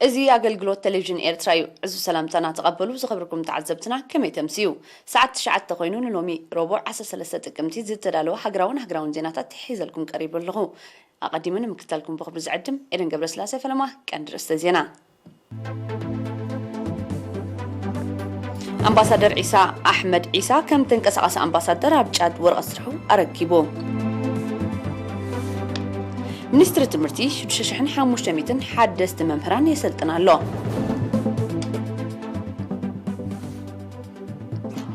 እዚ ኣገልግሎት ቴሌቪዥን ኤርትራ እዩ። ዕዙዝ ሰላምታና ተቐበሉ ዝኸበርኩም ተዓዘብትና፣ ከመይ ተምስዩ? ሰዓት ትሽዓተ ኮይኑ ንሎሚ ረቡዕ ዓሰርተ ሰለስተ ጥቅምቲ ዝተዳለወ ሃገራውን ሃገራውን ዜናታት ሒዘልኩም ቀሪበ ኣለኹ። ኣቐዲመ ንምክትታልኩም ብኽብሪ ዝዕድም ኤደን ገብረስላሴ ፈለማ። ቀንዲ ርእስተ ዜና። ኣምባሳደር ዒሳ ኣሕመድ ዒሳ ከም ተንቀሳቓሲ ኣምባሳደር ኣብ ጫድ ወረቐት ስርሑ ኣረኪቡ። ሚኒስትሪ ትምህርቲ ሽዱሽተ ሽሕን ሓሙሽተ ሚእትን ሓደስቲ መምህራን የሰልጥን ኣሎ።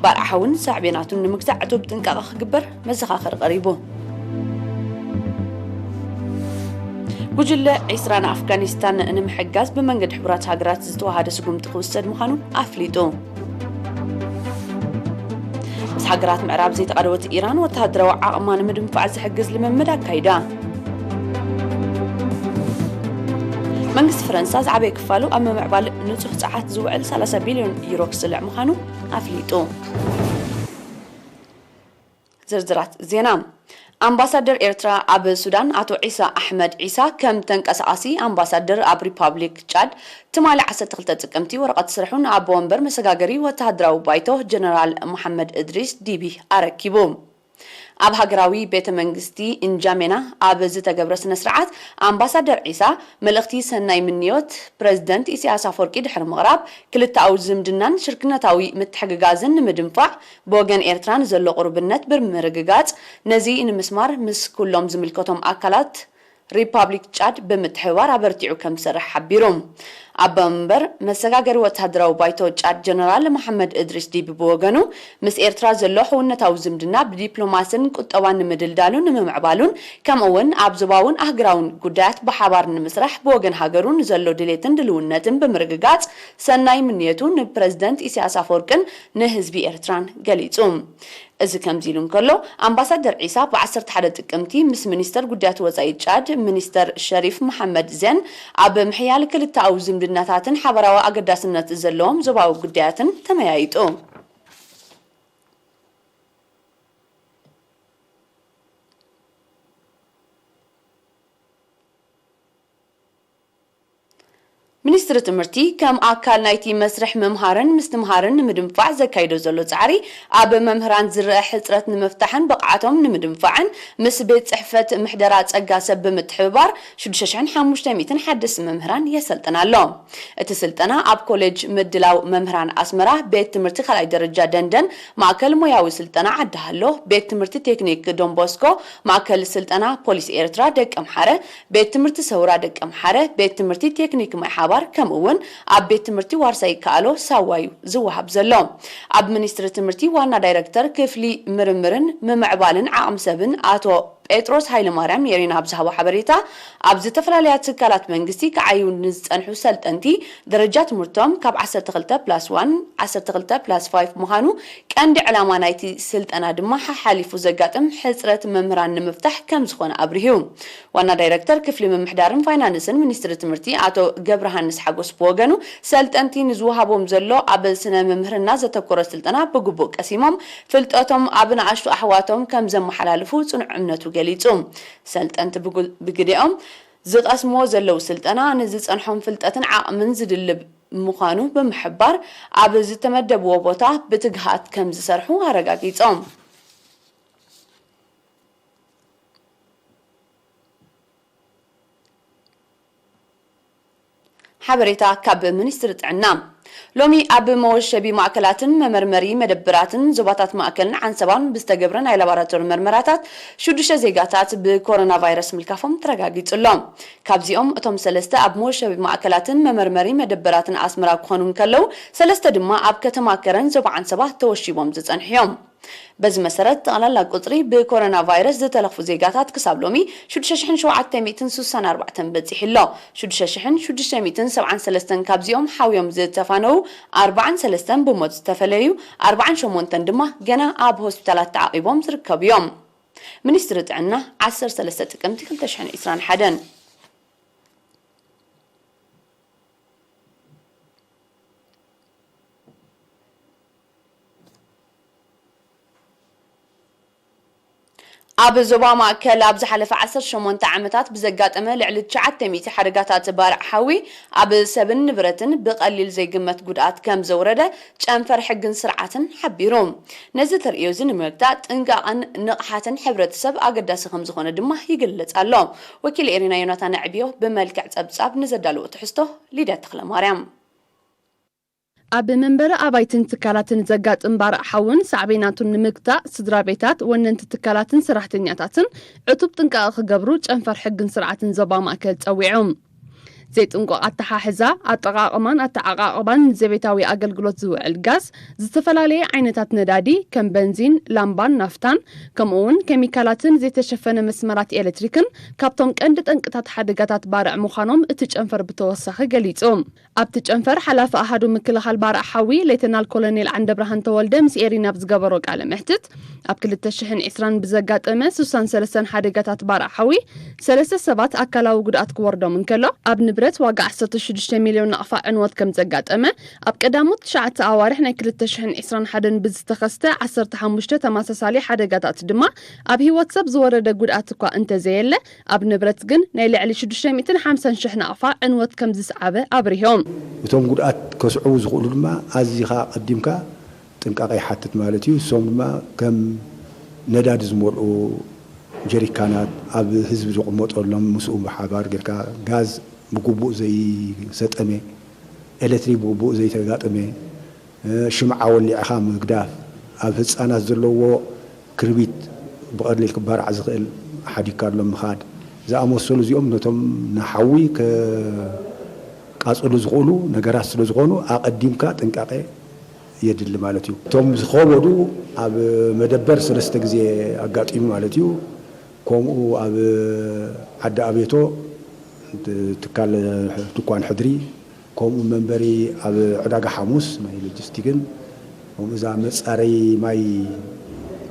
ባርዓ ሓውን ሳዕቤናቱን ንምግታእ ዕቱብ ጥንቃቐ ክግበር መዘኻኸሪ ቀሪቡ። ጉጅለ ዒስራ ንኣፍጋኒስታን ንምሕጋዝ ብመንገዲ ሕቡራት ሃገራት ዝተዋሃደ ስጉምቲ ክውሰድ ምዃኑ ኣፍሊጡ። ምስ ሃገራት ምዕራብ ዘይተቓደወት ኢራን ወተሃደራዊ ዓቕማ ንምድንፋዕ ዝሕግዝ ልምምድ ኣካይዳ። መንግስቲ ፈረንሳ ዝዓበየ ክፋሉ ኣብ ምምዕባል ንጹህ ጸዓት ዝውዕል ሰላሳ ቢልዮን ዩሮ ክስልዕ ምዃኑ ኣፍሊጡ። ዝርዝራት ዜና። ኣምባሳደር ኤርትራ ኣብ ሱዳን ኣቶ ዒሳ ኣሕመድ ዒሳ ከም ተንቀሳቓሲ ኣምባሳደር ኣብ ሪፓብሊክ ጫድ ትማሊ ዓሰርተ ክልተ ጥቅምቲ ወረቐት ስርሑ ንኣቦ ወንበር መሰጋገሪ ወተሃደራዊ ባይቶ ጀነራል መሓመድ እድሪስ ዲቢ ኣረኪቡ። ኣብ ሃገራዊ ቤተ መንግስቲ እንጃሜና ኣብ ዝተገብረ ስነ ስርዓት ኣምባሳደር ዒሳ መልእኽቲ ሰናይ ምንዮት ፕረዚደንት ኢሳያስ ኣፈወርቂ ድሕሪ ምቕራብ ክልተኣዊ ዝምድናን ሽርክነታዊ ምትሕግጋዝን ንምድንፋዕ ብወገን ኤርትራ ንዘሎ ቁርብነት ብምርግጋጽ ነዚ ንምስማር ምስ ኩሎም ዝምልከቶም ኣካላት ሪፓብሊክ ጫድ ብምትሕብባር ኣበርቲዑ ከም ዝሰርሕ ሓቢሩ። ኣቦ መንበር መሰጋገሪ ወተሃደራዊ ባይቶ ጫድ ጀነራል መሓመድ እድሪስ ዲቢ ብወገኑ ምስ ኤርትራ ዘሎ ሕውነታዊ ዝምድና ብዲፕሎማስን ቁጠባን ንምድልዳሉን ንምምዕባሉን ከምኡ እውን ኣብ ዞባውን ኣህጉራውን ጉዳያት ብሓባር ንምስራሕ ብወገን ሃገሩ ንዘሎ ድሌትን ድልውነትን ብምርግጋጽ ሰናይ ምንየቱ ንፕረዚደንት ኢሳያስ ኣፈወርቅን ንህዝቢ ኤርትራን ገሊጹ። እዚ ከምዚ ኢሉ እንከሎ ኣምባሳደር ዒሳ ብ ዓሰርተ ሓደ ጥቅምቲ ምስ ሚኒስተር ጉዳያት ወጻኢ ጫድ ሚኒስተር ሸሪፍ መሓመድ ዜን ኣብ ምሕያል ክልተኣዊ ዝምድናታትን ሓበራዊ ኣገዳስነት ዘለዎም ዞባዊ ጉዳያትን ተመያይጡ። ሚኒስትሪ ትምህርቲ ከም ኣካል ናይቲ መስርሕ ምምሃርን ምስትምሃርን ንምድንፋዕ ዘካይዶ ዘሎ ጻዕሪ ኣብ መምህራን ዝረኣ ሕጽረት ንምፍታሕን ብቕዓቶም ንምድንፋዕን ምስ ቤት ጽሕፈት ምሕደራ ጸጋ ሰብ ብምትሕብባር ሽዱሽተ ሽሕን ሓሙሽተ ሚእትን ሓደስቲ መምህራን የሰልጥን ኣሎ። እቲ ስልጠና ኣብ ኮሌጅ ምድላው መምህራን ኣስመራ፣ ቤት ትምህርቲ ካልኣይ ደረጃ ደንደን፣ ማእከል ሞያዊ ስልጠና ዓዲ ሃሎ፣ ቤት ትምህርቲ ቴክኒክ ዶንቦስኮ፣ ማእከል ስልጠና ፖሊስ ኤርትራ ደቀምሓረ፣ ቤት ትምህርቲ ሰውራ ደቀምሓረ፣ ቤት ትምህርቲ ቴክኒክ ማይ ሓባር ከምኡ እውን ኣብ ቤት ትምህርቲ ዋርሳይ ይከኣሎ ሳዋ እዩ ዝወሃብ ዘሎ። ኣብ ሚኒስትሪ ትምህርቲ ዋና ዳይረክተር ክፍሊ ምርምርን ምምዕባልን ዓቕሚ ሰብን ኣቶ ጴጥሮስ ሃይለማርያም ኔሪና ኣብ ዝሃቦ ሓበሬታ፣ ኣብ ዝተፈላለያ ትካላት መንግስቲ ክዓዩ ንዝጸንሑ ሰልጠንቲ ደረጃ ትምህርቶም ካብ ዓሰርተ ክልተ ፕላስ ዋን፣ ዓሰርተ ክልተ ፕላስ ፋይቭ ምዃኑ ቀንዲ ዕላማ ናይቲ ስልጠና ድማ ሓሓሊፉ ዘጋጥም ሕጽረት መምህራን ንምፍታሕ ከም ዝኾነ ኣብሪሁ። ዋና ዳይረክተር ክፍሊ ምምሕዳርን ፋይናንስን ሚኒስትሪ ትምህርቲ ኣቶ ገብረሃንስ ሓጎስ ብወገኑ፣ ሰልጠንቲ ንዝወሃቦም ዘሎ ኣብ ስነ ምምህርና ዘተኮረ ስልጠና ብግቡእ ቀሲሞም ፍልጠቶም ኣብ ንኣሽቱ ኣሕዋቶም ከም ዘመሓላልፉ ጽኑዕ እምነቱ ገሊጹ። ሰልጠንቲ ብጉ-፣ ብግዴኦም ዝቐስምዎ ዘለዉ ስልጠና ንዝጸንሖም ፍልጠትን ዓቕምን ዝድልብ ምዃኑ ብምሕባር፣ ኣብ ዝተመደብዎ ቦታ ብትግሃት ከም ዝሰርሑ ኣረጋጊጾም። ሓበሬታ ካብ ሚኒስትሪ ጥዕና። ሎሚ ኣብ መወሸቢ ማእከላትን መመርመሪ መደብራትን ዞባታት ማእከልን ዓንሰባን ብዝተገብረ ናይ ላቦራቶሪ መርመራታት ሽዱሽተ ዜጋታት ብኮሮና ቫይረስ ምልካፎም ተረጋጊጹ ኣሎ። ካብዚኦም እቶም ሰለስተ ኣብ መወሸቢ ማእከላትን መመርመሪ መደበራትን ኣስመራ ክኾኑ እንከለዉ፣ ሰለስተ ድማ ኣብ ከተማ ከረን ዞባ ዓንሰባ ተወሺቦም ዝጸንሑ እዮም። በዚ መሰረት፣ ጠቕላላ ቁጽሪ ብኮሮና ቫይረስ ዝተለኽፉ ዜጋታት ክሳብ ሎሚ ሽዱሽተ ሽሕን ሸውዓተ ሚእትን ስሳን ኣርባዕተን በጺሑ ኣሎ። ሽዱሽተ ሽሕን ሽዱሽተ ሚእትን ሰብዓን ሰለስተን ካብዚኦም ሓውዮም ዝተፋነዉ፣ ኣርባዓን ሰለስተን ብሞት ዝተፈለዩ፣ ኣርባዓን ሸሞንተን ድማ ገና ኣብ ሆስፒታላት ተዓቒቦም ዝርከቡ እዮም። ሚኒስትሪ ጥዕና፣ ዓሰርተ ሰለስተ ጥቅምቲ ክልተ ሽሕን ዕስራን ሓደን። ኣብ ዞባ ማእከል ኣብ ዝሓለፈ ዓሰርተ ሸሞንተ ዓመታት ብዘጋጠመ ልዕሊ ትሽዓተ ሚእቲ ሓደጋታት ባርዕ ሓዊ ኣብ ሰብን ንብረትን ብቐሊል ዘይግመት ጉድኣት ከም ዘውረደ ጨንፈር ሕግን ስርዓትን ሓቢሩ። ነዚ ተርእዮ እዚ ንምግታእ ጥንቃቐን ንቕሓትን ሕብረተሰብ ኣገዳሲ ከም ዝኾነ ድማ ይግለጽ ኣሎ። ወኪል ኤሪና ዮናታን ኣዕብዮ ብመልክዕ ጸብጻብ ንዘዳለዎ ትሕዝቶ ሊድያ ተኽለማርያም። ኣብ መንበሪ ኣባይትን ትካላትን ዘጋጥም ባርዕ ሓውን ሳዕቤናቱን ንምግታእ ስድራ ቤታት፣ ወነንቲ ትካላትን ሰራሕተኛታትን ዕቱብ ጥንቃቐ ክገብሩ ጨንፈር ሕግን ስርዓትን ዞባ ማእከል ጸዊዑ። ዘይጥንቁቕ ኣተሓሕዛ፣ ኣጠቓቕማን ኣተዓቓቕባን ንዘቤታዊ ኣገልግሎት ዝውዕል ጋዝ፣ ዝተፈላለየ ዓይነታት ነዳዲ ከም በንዚን፣ ላምባን ናፍታን፣ ከምኡ'ውን ኬሚካላትን ዘይተሸፈነ መስመራት ኤሌክትሪክን ካብቶም ቀንዲ ጠንቅታት ሓደጋታት ባርዕ ምዃኖም እቲ ጨንፈር ብተወሳኺ ገሊጹ። ኣብቲ ጨንፈር ሓላፊ ኣሃዱ ምክልኻል ባርዕ ሓዊ ሌተናል ኮሎኔል ዓንደብርሃን ተወልደ ምስ ኤሪና ኣብ ዝገበሮ ቃለ መሕትት፣ ኣብ ክልተ ሽሕን ዕስራን ብዘጋጠመ ስሳን ሰለስተን ሓደጋታት ባርዕ ሓዊ ሰለስተ ሰባት ኣካላዊ ጉድኣት ክወርዶም እንከሎ፣ ኣብ ንብረት ዋጋ ዓሰርተ ሽዱሽተ ሚልዮን ናቕፋ ዕንወት ከም ዘጋጠመ፣ ኣብ ቀዳሞት ትሽዓተ ኣዋርሕ ናይ ክልተ ሽሕን ዕስራን ሓደን ብዝተኸስተ ዓሰርተ ሓሙሽተ ተመሳሳሊ ሓደጋታት ድማ ኣብ ህይወት ሰብ ዝወረደ ጉድኣት እኳ እንተዘየለ፣ ኣብ ንብረት ግን ናይ ልዕሊ ሽዱሽተ ሚእትን ሓምሳን ሽሕ ናቕፋ ዕንወት ከም ዝስዓበ ኣብሪሆም። እቶም ጉድኣት ከስዕቡ ዝኽእሉ ድማ ኣዚኻ ቀዲምካ ጥንቃቐ ይሓትት ማለት እዩ። እሶም ድማ ከም ነዳዲ ዝመልኡ ጀሪካናት፣ ኣብ ህዝቢ ዝቕመጠሎም ምስኡ ብሓባር ጌርካ፣ ጋዝ ብግቡእ ዘይሰጠመ፣ ኤሌክትሪክ ብግቡእ ዘይተጋጠመ፣ ሽምዓ ወሊዕኻ ምግዳፍ፣ ኣብ ህጻናት ዘለዎ ክርቢት ብቐሊል ክባራዕ ዝኽእል ሓዲግካሎም ምኻድ ዝኣመሰሉ፣ እዚኦም ነቶም ንሓዊ ከቃጽሉ ዝኽእሉ ነገራት ስለ ዝኾኑ ኣቐዲምካ ጥንቃቐ የድሊ ማለት እዩ። እቶም ዝኸበዱ ኣብ መደበር ሰለስተ ግዜ ኣጋጢሙ ማለት እዩ። ከምኡ ኣብ ዓዲ ኣቤቶ ትካል ድኳን ሕድሪ፣ ከምኡ መንበሪ ኣብ ዕዳጋ ሓሙስ ናይ ሎጂስቲክን፣ ከምኡ እዛ መጻረይ ማይ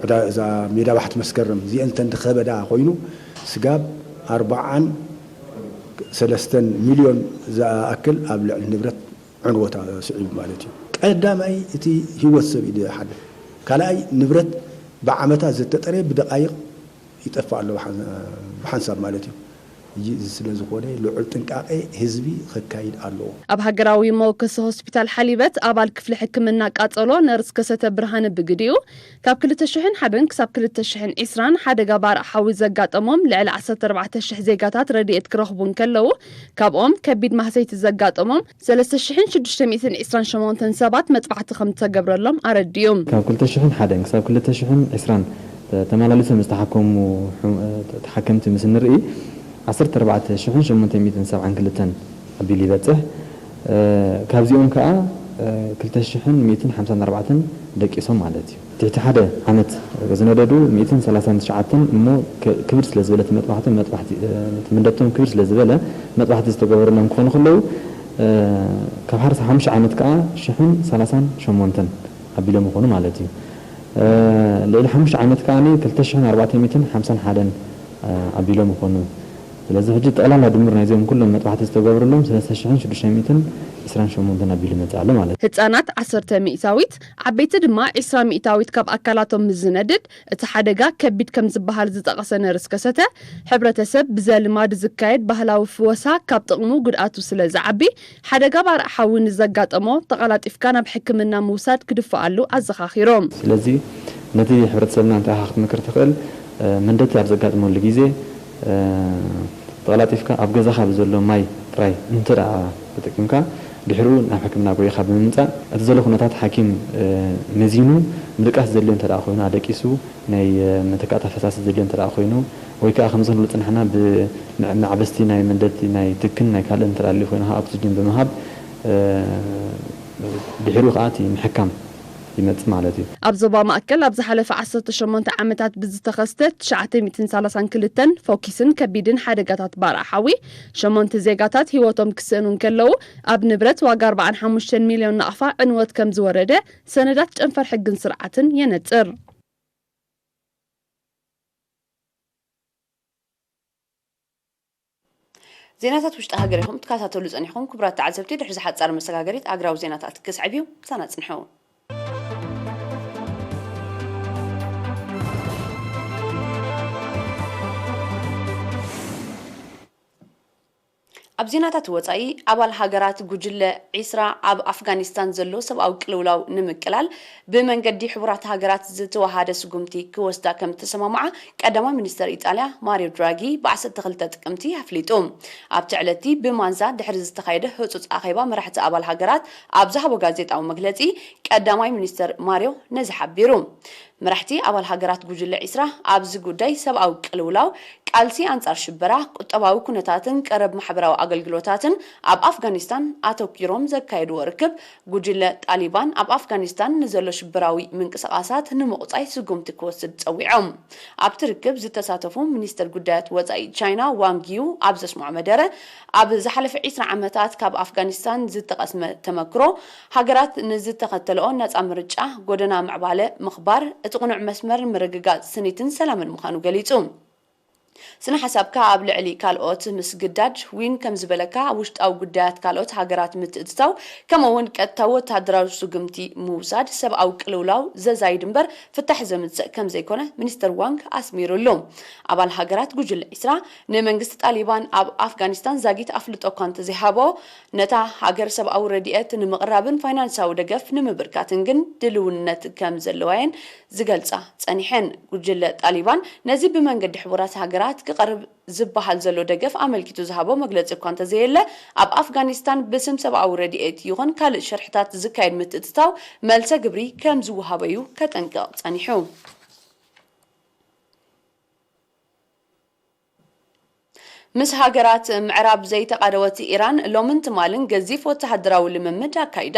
ዕዳ-፣ እዛ ሜዳ ባሕቲ መስከረም፣ እዚአን እንተን ዝኸበዳ ኮይኑ ስጋብ ኣርባዓን ሰለስተን ሚልዮን ዝኣክል ኣብ ልዕሊ ንብረት ዕንወት ስዒቡ ማለት እዩ። ቀዳማይ እቲ ህይወት ሰብ እዩ ዝሓልፍ። ካልኣይ ንብረት ብዓመታት ዘተጠረየ ብደቃይቕ ይጠፍእ ኣሎ ብሓን-፣ ብሓንሳብ ማለት እዩ። እዚ ስለ ዝኾነ ልዑል ጥንቃቄ ህዝቢ ከካይድ ኣለዎ። ኣብ ሃገራዊ መወከሲ ሆስፒታል ሓሊበት ኣባል ክፍሊ ሕክምና ቃጸሎ ነርስ ከሰተ ብርሃነ ብግዲኡ፣ ካብ ክልተ ሽሕን ሓደን ክሳብ ክልተ ሽሕን ዕስራን ሓደጋ ባርዕ ሓዊ ዘጋጠሞም ልዕሊ ዓሰርተ ኣርባዕተ ሽሕ ዜጋታት ረድኤት ክረኽቡ እንከለዉ፣ ካብኦም ከቢድ ማህሰይቲ ዘጋጠሞም ሰለስተ ሽሕን ሽዱሽተ ሚእትን ዕስራን ሸሞንተን ሰባት መጥባሕቲ ከም ዝተገብረሎም ኣረዲኡ። ካብ ክልተ ሽሕን ሓደን ክሳብ ክልተ ሽሕን ዕስራን ተመላሊሶም ዝተሓከሙ ሕም-፣ ተሓከምቲ ምስ ንርኢ፣ ዓሰርተ ኣርባዕተ ሽሕን ሸሞንተ ሚእትን ሰብዓን ክልተን ኣቢሉ ይበጽሕ። እ፣ ካብዚኦም ከኣ፣ እ፣ ክልተ ሽሕን ሚእትን ሓምሳን ኣርባዕተን ደቂሶም ማለት እዩ። ትሕቲ ሓደ ዓመት ዝነደዱ ሚእትን ሰላሳን ትሽዓተን እሞ፣ ክ-፣ ክብድ ስለ ዝበለ እቲ መጥባሕቶም፣ መጥባሕቲ፣ እ፣ እቲ መንደቶም ክብድ ስለ ዝበለ፣ መጥባሕቲ ዝተገበረሎም ክኾኑ ከለዉ፣ እ፣ ካብ ሓርሳ ሓሙሽተ ዓመት ከኣ ሽሕን ሰላሳን ሸሞንተን ኣቢሎም ይኾኑ ማለት እዩ። እ፣ ልዕሊ ሓሙሽተ ዓመት ከኣ ክልተ ሽሕን ኣርባዕተ ሚእትን ሓምሳን ሓደን፣ እ፣ ኣቢሎም ይኾኑ። ስለዚ ሕጂ ጠቕላላ ድምር ናይዚኦም ኩሎም መጥባሕቲ ዝተገብረሎም ሰለስተ ሽሕን ሽዱሽተ ሚእትን ዕስራን ሸሞንተን ኣቢሉ ይመጽእ ኣሎ ማለት እዩ። ህጻናት ዓሰርተ ሚእታዊት፣ ዓበይቲ ድማ ዕስራ ሚእታዊት ካብ ኣካላቶም ምስ ዝነድድ፣ እቲ ሓደጋ ከቢድ ከም ዝበሃል ዝጠቐሰ ነርስ ከሰተ፣ ሕብረተሰብ ብዘልማድ ዝካየድ ባህላዊ ፍወሳ ካብ ጥቕሙ ጉድኣቱ ስለ ዝዓቢ፣ ሓደጋ ባርዕ ሓዊ ንዘጋጠሞ ተቐላጢፍካ ናብ ሕክምና ምውሳድ ክድፍኣሉ ኣዘኻኺሮም። ስለዚ ነቲ ሕብረተሰብና እንታይ ኢኻ ክትመክር ትኽእል? እ፣ መንደቲ ኣብ ዘጋጥመሉ ግዜ፣ እ፣ ተቐላጢፍካ ኣብ ገዛኻ ብዘሎ ማይ ጥራይ እንተ ደኣ ተጠቂምካ፣ ድሕሩ ናብ ሕክምና ጎይኻ ብምምጻእ፣ እቲ ዘሎ ኩነታት ሓኪም፣ እ፣ መዚኑ ምድቃስ ዘድልዮ እንተ ደኣ ኮይኑ፣ ኣደቂሱ ናይ፣ እ፣ መተካእታ ፈሳሲ ዘድልዮ እንተ ደኣ ኮይኑ፣ ወይ ከኣ ከምዚ ክንብሎ ዝጸናሕና ብመ-፣ መዕበስቲ ናይ መንደቲ ናይ ትክን ናይ ካልእን እንተ ደኣ ኣልዩ ኮይኑ፣ ኦክስጅን ብምሃብ፣ እ፣ ድሕሩ ከኣ እቲ ምሕካም ይመጽእ ማለት እዩ። ኣብ ዞባ ማእከል ኣብ ዝሓለፈ ዓሰርተ ሸሞንተ ዓመታት ብዝተኸስተ ትሽዓተ ሚእትን ሰላሳን ክልተን ፎኪስን ከቢድን ሓደጋታት ባርዕ ሓዊ ሸሞንተ ዜጋታት ህይወቶም ክስእኑ እንከለዉ፣ ኣብ ንብረት ዋጋ ኣርባዓን ሓሙሽተን ሚልዮን ናቕፋ ዕንወት ከም ዝወረደ ሰነዳት ጨንፈር ሕግን ስርዓትን የነጽር። ዜናታት ውሽጢ ሃገር ኢኹም ትከታተሉ ጸኒሕኩም። ክቡራት ተዓዘብቲ፣ ድሕሪ ዝሓጻር መሰጋገሪት ኣገራዊ ዜናታት ክስዕብ እዩ። ምሳና ጽንሑ። ኣብ ዜናታት ወጻኢ፣ ኣባል ሃገራት ጉጅለ ዒስራ ኣብ ኣፍጋኒስታን ዘሎ ሰብኣዊ ቅልውላው ንምቅላል ብመንገዲ ሕቡራት ሃገራት ዝተወሃደ ስጉምቲ ክወስዳ ከም እተሰማምዓ ቀዳማይ ሚኒስተር ኢጣልያ ማሪዮ ድራጊ ብ ዓሰርተ ክልተ ጥቅምቲ ኣፍሊጡ። ኣብቲ ዕለቲ ብማንዛ ድሕሪ ዝተኻየደ ህጹጽ ኣኼባ መራሕቲ ኣባል ሃገራት ኣብ ዝሃቦ ጋዜጣዊ መግለጺ፣ ቀዳማይ ሚኒስተር ማሪዮ ነዚ ሓቢሩ። መራሕቲ ኣባል ሃገራት ጉጅለ ዒስራ ኣብዚ ጉዳይ ሰብኣዊ ቅልውላው፣ ቃልሲ ኣንጻር ሽበራ፣ ቁጠባዊ ኩነታትን ቀረብ ማሕበራዊ ኣገልግሎታትን ኣብ ኣፍጋኒስታን ኣተኲሮም ዘካየድዎ ርክብ፣ ጉጅለ ጣሊባን ኣብ ኣፍጋኒስታን ንዘሎ ሽበራዊ ምንቅስቓሳት ንምቑጻይ ስጉምቲ ክወስድ ጸዊዖም። ኣብቲ ርክብ ዝተሳተፉ ሚኒስተር ጉዳያት ወጻኢ ቻይና ዋንግ ዩ ኣብ ዘስምዖ መደረ፣ ኣብ ዝሓለፈ ዒስራ ዓመታት ካብ ኣፍጋኒስታን ዝተቐስመ ተመክሮ፣ ሃገራት ንዝተኸተልኦ ነጻ ምርጫ፣ ጎደና ምዕባለ ምኽባር፣ እቲ ቅኑዕ መስመር ምርግጋጽ ስኒትን ሰላምን ምዃኑ ገሊጹ። ስነ ሓሳብካ ኣብ ልዕሊ ካልኦት ምስግዳድ ዊን ከም ዝበለካ፣ ኣብ ውሽጣዊ ጉዳያት ካልኦት ሃገራት ምትእትታው፣ ከምኡ እውን ቀጥታዊ ወተሃደራዊ ስጉምቲ ምውሳድ ሰብኣዊ ቅልውላው ዘዛይድ እምበር ፍታሕ ዘምጽእ ከም ዘይኮነ ሚኒስተር ዋንግ ኣስሚሩሉ። ኣባል ሃገራት ጉጅለ ዒስራ ንመንግስቲ ጣሊባን ኣብ ኣፍጋኒስታን ዛጊት ኣፍልጦ እኳ እንተዘይሃቦ፣ ነታ ሃገር ሰብኣዊ ረድኤት ንምቕራብን ፋይናንሳዊ ደገፍ ንምብርካትን ግን ድልውነት ከም ዘለዋየን ዝገልጻ ጸኒሐን። ጉጅለ ጣሊባን ነዚ ብመንገዲ ሕቡራት ሃገራት ክቐርብ ዝበሃል ዘሎ ደገፍ ኣመልኪቱ ዝሃቦ መግለጺ እኳ እንተዘየለ፣ ኣብ ኣፍጋኒስታን ብስም ሰብኣዊ ረድኤት ይኹን ካልእ ሽርሕታት ዝካየድ ምትእትታው መልሰ ግብሪ ከም ዝወሃቦ እዩ ከጠንቅቕ ጸኒሑ። ምስ ሃገራት ምዕራብ ዘይተቓደወት ኢራን ሎምን ትማልን ገዚፍ ወተሃደራዊ ልምምድ ኣካይዳ።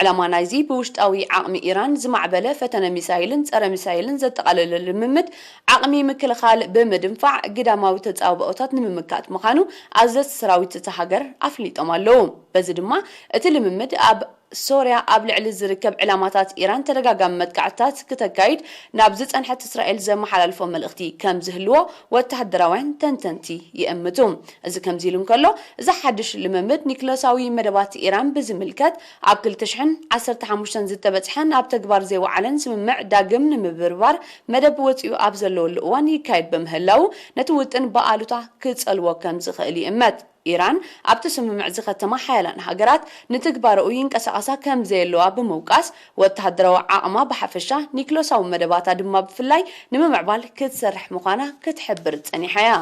ዕላማ ናይዚ ብውሽጣዊ ዓቕሚ ኢራን ዝማዕበለ ፈተነ ሚሳይልን ጸረ ሚሳይልን ዘጠቓለለ ልምምድ ዓቕሚ ምክልኻል ብምድንፋዕ ግዳማዊ ተጻብኦታት ንምምካት ምዃኑ ኣዘዝቲ ሰራዊት እታ ሃገር ኣፍሊጦም ኣለዉ። በዚ ድማ እቲ ልምምድ ኣብ ሶርያ ኣብ ልዕሊ ዝርከብ ዕላማታት ኢራን ተደጋጋሚ መጥቃዕትታት ክተካይድ ናብ ዝጸንሐት እስራኤል ዘመሓላልፎ መልእኽቲ ከም ዝህልዎ ወተሃደራውያን ተንተንቲ ይእምቱ። እዚ ከምዚ ኢሉ እንከሎ፣ እዚ ሓድሽ ልምምድ ኒክለሳዊ መደባት ኢራን ብዝምልከት ኣብ ክልተ ሽሕን ዓሰርተ ሓሙሽተን ዝተበጽሐን ኣብ ተግባር ዘይወዓለን ስምምዕ ዳግም ንምብርባር መደብ ወጺኡ ኣብ ዘለወሉ እዋን ይካየድ ብምህላዉ፣ ነቲ ውጥን ብኣሉታ ክጸልዎ ከም ዝኽእል ይእመት። ኢራን ኣብቲ ስምምዕ ዝኸተማ ሓያላን ሃገራት ንትግባረኡ ይንቀሳቐሳ ከም ዘየለዋ ብምውቃስ፣ ወተሃደራዊ ዓቕማ ብሓፈሻ፣ ኒክለሳዊ መደባታ ድማ ብፍላይ ንምምዕባል ክትሰርሕ ምዃና ክትሕብር ጸኒሓ እያ።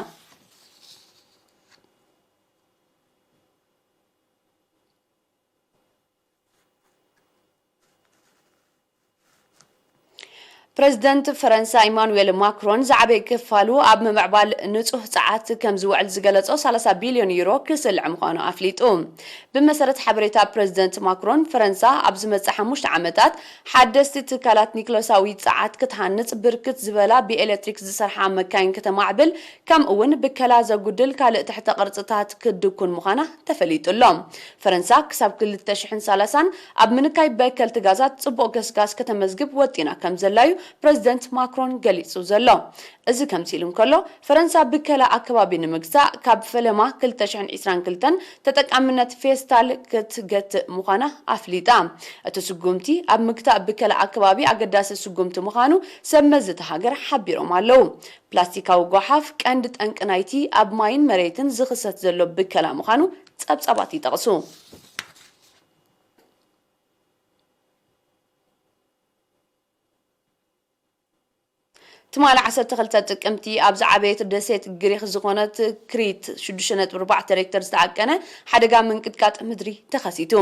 ፕረዚደንት ፈረንሳ ኢማኑኤል ማክሮን ዝዓበየ ክፋሉ ኣብ ምምዕባል ንጹህ ጸዓት ከም ዝውዕል ዝገለጾ ሰላሳ ቢልዮን ዩሮ ክስልዕ ምዃኑ ኣፍሊጡ። ብመሰረት ሓበሬታ ፕረዚደንት ማክሮን፣ ፈረንሳ ኣብ ዝመጽእ ሓሙሽተ ዓመታት ሓደስቲ ትካላት ኒክለሳዊ ጸዓት ክትሃንጽ፣ ብርክት ዝበላ ብኤሌክትሪክ ዝሰርሓ መካይን ከተማዕብል፣ ከምኡ እውን ብከላ ዘጉድል ካልእ ትሕተ ቅርጽታት ክድኩን ምዃና ተፈሊጡ ኣሎ። ፈረንሳ ክሳብ ክልተ ሽሕን ሰላሳን ኣብ ምንካይ በከልቲ ጋዛት ጽቡቕ ገስጋስ ከተመዝግብ ወጢና ከም ዘላ እዩ ፕረዚደንት ማክሮን ገሊጹ ዘሎ። እዚ ከምዚ ኢሉ እንከሎ፣ ፈረንሳ ብከላ ኣከባቢ ንምግታእ ካብ ፈለማ ክልተ ሽሕን ዕስራን ክልተን ተጠቃምነት ፌስታል ክትገትእ ምዃና ኣፍሊጣ። እቲ ስጉምቲ ኣብ ምግታእ ብከላ ኣከባቢ ኣገዳሲ ስጉምቲ ምዃኑ ሰብ መዚ እታ ሃገር ሓቢሮም ኣለዉ። ፕላስቲካዊ ጓሓፍ ቀንዲ ጠንቂ ናይቲ ኣብ ማይን መሬትን ዝኽሰት ዘሎ ብከላ ምዃኑ ጸብጻባት ይጠቕሱ። ትማሊ ዓሰርተ ክልተ ጥቅምቲ ኣብ ዝዓበየት ደሴት ግሪክ ዝኾነት ክሪት ሽዱሽተ ነጥቢ ኣርባዕተ ሬክተር ዝተዓቀነ ሓደጋ ምንቅጥቃጥ ምድሪ ተኸሲቱ።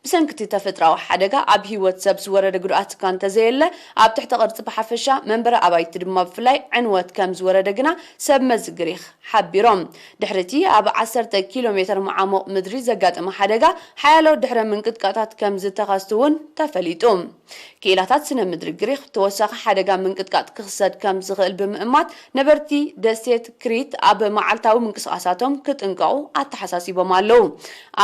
ብሰንኪ እቲ ተፈጥሮኣዊ ሓደጋ ኣብ ህይወት ሰብ ዝወረደ ጉድኣት እኳ እንተዘየለ፣ ኣብ ትሕተ ቅርጺ ብሓፈሻ፣ መንበሪ ኣባይቲ ድማ ብፍላይ ዕንወት ከም ዝወረደ ግና ሰብ መዚ ግሪክ ሓቢሮም። ድሕሪ እቲ ኣብ ዓሰርተ ኪሎ ሜተር መዓሙቕ ምድሪ ዘጋጠመ ሓደጋ፣ ሓያሎ ድሕረ ምንቅጥቃጣት ከም ዝተኸስቱ እውን ተፈሊጡ። ክኢላታት ስነ ምድሪ ግሪክ ተወሳኺ ሓደጋ ምንቅጥቃጥ ክኽሰት ከም ዝኽእል ብምእማት፣ ነበርቲ ደሴት ክሪት ኣብ መዓልታዊ ምንቅስቓሳቶም ክጥንቀቑ ኣተሓሳሲቦም ኣለዉ።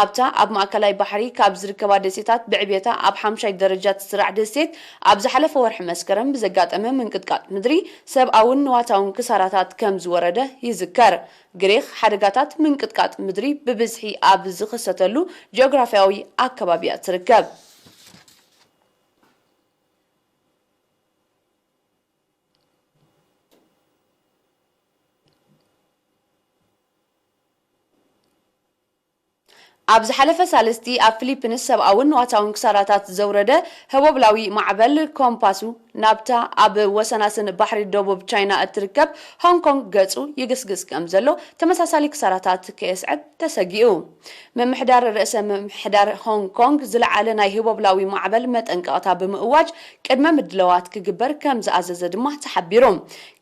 ኣብታ ኣብ ማእከላይ ባሕሪ ካብ ዝርከባ ደሴታት ብዕቤታ ኣብ ሓምሻይ ደረጃ ትስራዕ ደሴት፣ ኣብ ዝሓለፈ ወርሒ መስከረም ብዘጋጠመ ምንቅጥቃጥ ምድሪ ሰብኣውን ንዋታውን ክሳራታት ከም ዝወረደ ይዝከር። ግሪክ ሓደጋታት ምንቅጥቃጥ ምድሪ ብብዝሒ ኣብ ዝኽሰተሉ ጂኦግራፍያዊ ኣከባቢ እያ ትርከብ። ኣብ ዝሓለፈ ሳልስቲ ኣብ ፊሊፒንስ ሰብኣውን ንዋታውን ክሳራታት ዘውረደ ህቦብላዊ ማዕበል ኮምፓሱ ናብታ ኣብ ወሰናስን ባሕሪ ደቡብ ቻይና እትርከብ ሆንግ ኮንግ ገጹ ይግስግስ ከም ዘሎ ተመሳሳሊ ክሳራታት ከየስዕብ ተሰጊኡ። ምምሕዳር ርእሰ ምምሕዳር ሆንግ ኮንግ ዝለዓለ ናይ ህቦብላዊ ማዕበል መጠንቀቕታ ብምእዋጅ ቅድመ ምድለዋት ክግበር ከም ዝኣዘዘ ድማ ተሓቢሩ።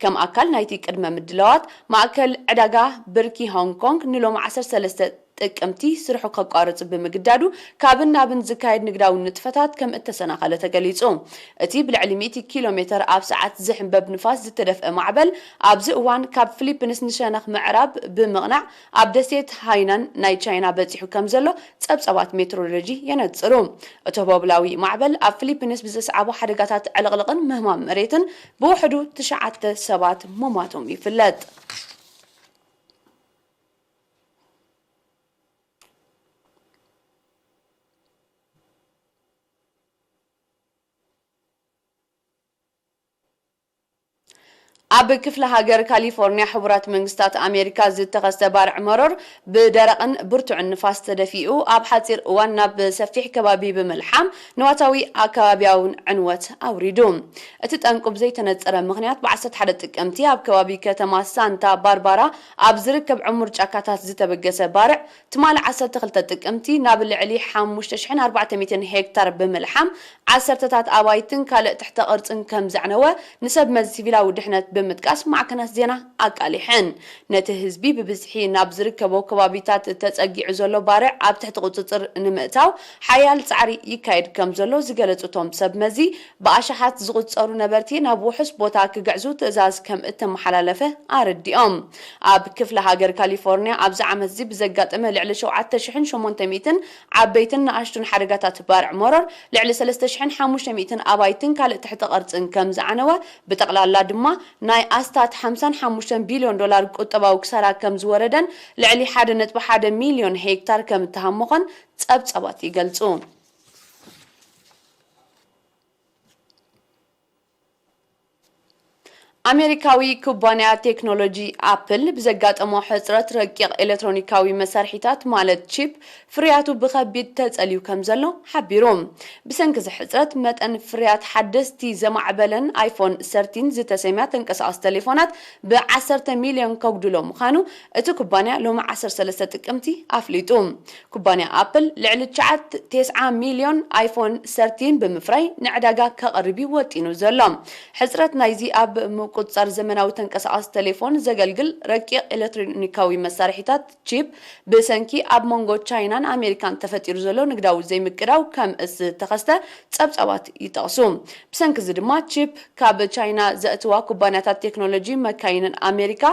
ከም ኣካል ናይቲ ቅድመ ምድለዋት ማእከል ዕዳጋ ብርኪ ሆንግ ኮንግ ንሎሚ ዓሰርተ ሰለስተ ጥቅምቲ ስርሑ ከቋርጽ ብምግዳዱ ካብን ናብን ዝካየድ ንግዳዊ ንጥፈታት ከም እተሰናኸለ ተገሊጹ። እቲ ብልዕሊ ሚእቲ ኪሎ ሜተር ኣብ ሰዓት ዝሕንበብ ንፋስ ዝተደፍአ ማዕበል ኣብዚ እዋን ካብ ፊሊፒንስ ንሸነኽ ምዕራብ ብምቕናዕ ኣብ ደሴት ሃይናን ናይ ቻይና በጺሑ ከም ዘሎ ጸብጻባት ሜትሮሎጂ የነጽሩ። እቲ ህቦብላዊ ማዕበል ኣብ ፊሊፒንስ ብዘስዓቦ ሓደጋታት ዕልቕልቕን ምህማም መሬትን ብውሕዱ ትሽዓተ ሰባት ምሟቶም ይፍለጥ። ኣብ ክፍለ ሃገር ካሊፎርኒያ ሕቡራት መንግስታት ኣሜሪካ ዝተኸስተ ባርዕ መሮር ብደረቕን ብርቱዕን ንፋስ ተደፊኡ ኣብ ሓፂር እዋን ናብ ሰፊሕ ከባቢ ብምልሓም ንዋታዊ ኣከባቢያውን ዕንወት ኣውሪዱ። እቲ ጠንቁ ብዘይተነፀረ ምኽንያት ብ ዓሰርተ ሓደ ጥቅምቲ ኣብ ከባቢ ከተማ ሳንታ ባርባራ ኣብ ዝርከብ ዕሙር ጫካታት ዝተበገሰ ባርዕ ትማሊ ዓሰርተ ክልተ ጥቅምቲ ናብ ልዕሊ ሓሙሽተ ሽሕን ኣርባዕተ ሚእትን ሄክታር ብምልሓም ዓሰርተታት ኣባይትን ካልእ ትሕተ ቅርጽን ከም ዘዕነወ ንሰብ መዚ ሲቪላዊ ድሕነት ብምጥቃስ ማዕከናት ዜና ኣቃሊሐን። ነቲ ህዝቢ ብብዝሒ ናብ ዝርከቦ ከባቢታት ተጸጊዑ ዘሎ ባርዕ ኣብ ትሕቲ ቁጽጽር ንምእታው ሓያል ጻዕሪ ይካየድ ከም ዘሎ ዝገለጹ እቶም ሰብ መዚ፣ ብኣሽሓት ዝቑጸሩ ነበርቲ ናብ ውሑስ ቦታ ክግዕዙ ትእዛዝ ከም እተመሓላለፈ ኣረዲኦም። ኣብ ክፍለ ሃገር ካሊፎርኒያ ኣብዚ ዓመት እዚ ብዘጋጠመ ልዕሊ ሸውዓተ ሽሕን ሸሞንተ ሚእትን ዓበይትን ንኣሽቱን ሓደጋታት ባርዕ መሮር፣ ልዕሊ ሰለስተ ሽሕን ሓሙሽተ ሚእትን ኣባይትን ካልእ ትሕተ ቅርጽን ከም ዝዓነወ፣ ብጠቕላላ ድማ ናይ ኣስታት ሓምሳን ሓሙሽተን ቢልዮን ዶላር ቁጠባዊ ክሳራ ከም ዝወረደን ልዕሊ ሓደ ነጥቢ ሓደ ሚልዮን ሄክታር ከም እተሃሞኸን ጸብጻባት ይገልጹ። ኣሜሪካዊ ኩባንያ ቴክኖሎጂ ኣፕል ብዘጋጠሞ ሕጽረት ረቂቕ ኤሌክትሮኒካዊ መሳርሒታት ማለት ቺፕ ፍርያቱ ብኸቢድ ተጸልዩ ከም ዘሎ ሓቢሩ። ብሰንኪ እዚ ሕጽረት መጠን ፍርያት ሓደስቲ ዘማዕበለን ኣይፎን ሰርቲን ዝተሰምያ ተንቀሳቐሲ ቴሌፎናት ብዓሰርተ ሚልዮን ከጉድሎ ምዃኑ እቲ ኩባንያ ሎሚ ዓሰርተ ሰለስተ ጥቅምቲ ኣፍሊጡ። ኩባንያ ኣፕል ልዕሊ ትሽዓተ፣ ተስዓ ሚልዮን ኣይፎን ሰርቲን ብምፍራይ ንዕዳጋ ከቕርብ እዩ ወጢኑ ዘሎ። ሕጽረት ናይዚ ኣብ ምቁጽጻር ዘመናዊ ተንቀሳቓሲ ቴሌፎን ዘገልግል ረቂቕ ኤሌክትሮኒካዊ መሳርሒታት ቺፕ ብሰንኪ ኣብ መንጎ ቻይናን ኣሜሪካን ተፈጢሩ ዘሎ ንግዳዊ ዘይምቅዳው ከም ዝተኸስተ ጸብጻባት ይጠቕሱ። ብሰንኪ እዚ ድማ ቺፕ ካብ ቻይና ዘእትዋ ኩባንያታት ቴክኖሎጂ መካይንን ኣሜሪካ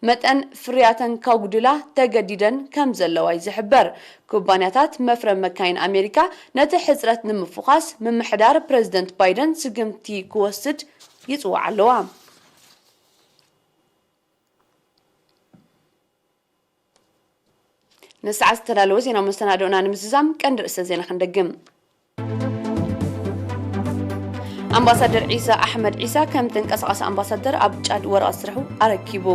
መጠን ፍርያተን ከጉድላ ተገዲደን ከም ዘለዋ እዩ ዝሕበር። ኩባንያታት መፍረ መካይን ኣሜሪካ ነቲ ሕጽረት ንምፍዃስ ምምሕዳር ፕረዚደንት ባይደን ስግምቲ ክወስድ ይጽውዓ ኣለዋ። ንሰዓት ዝተዳለወ ዜናዊ መሰናዶና ንምዝዛም ቀንዲ ርእሰ ዜና ክንደግም። ኣምባሳደር ዒሳ ኣሕመድ ዒሳ ከም ተንቀሳቓሲ ኣምባሳደር ኣብ ጫድ ወረቐት ስርሑ ኣረኪቡ።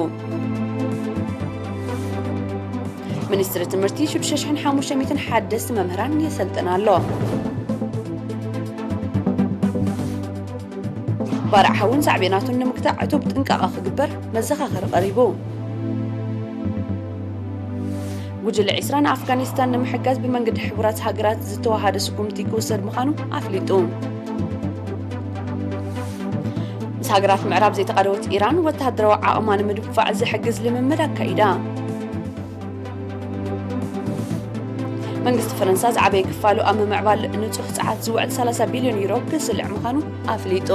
ሚኒስትሪ ትምህርቲ ሽዱሽተ ሽሕን ሓሙሽተ ሚእትን ሓደስቲ መምህራን የሰልጥን ኣሎ። ባርዕ ሓውን ሳዕቤናቱን ንምግታእ ዕቱብ ጥንቃቐ ክግበር መዘኻኸሪ ቀሪቡ። ጉጅለ ዒስራ ንኣፍጋኒስታን ንምሕጋዝ ብመንገዲ ሕቡራት ሃገራት ዝተወሃደ ስጉምቲ ክውሰድ ምዃኑ ኣፍሊጡ። ምስ ሃገራት ምዕራብ ዘይተቓደወት ኢራን ወተሃደራዊ ዓቕማ ንምድንፋዕ ዝሕግዝ ልምምድ ኣካይዳ። መንግስቲ ፈረንሳ ዝዓበየ ክፋሉ ኣብ ምምዕባል ንጹህ ጸዓት ዝውዕል ሰላሳ ቢልዮን ዩሮ ክስልዕ ምዃኑ ኣፍሊጡ።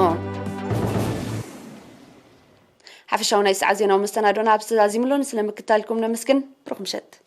ሓፈሻዊ ናይ ሰዓት ዜናዊ መሰናዶና ኣብዚ ተዛዚሙ ኣሎ። ንስለ ምክታልኩም ነመስግን። ብሩኽ ምሸት።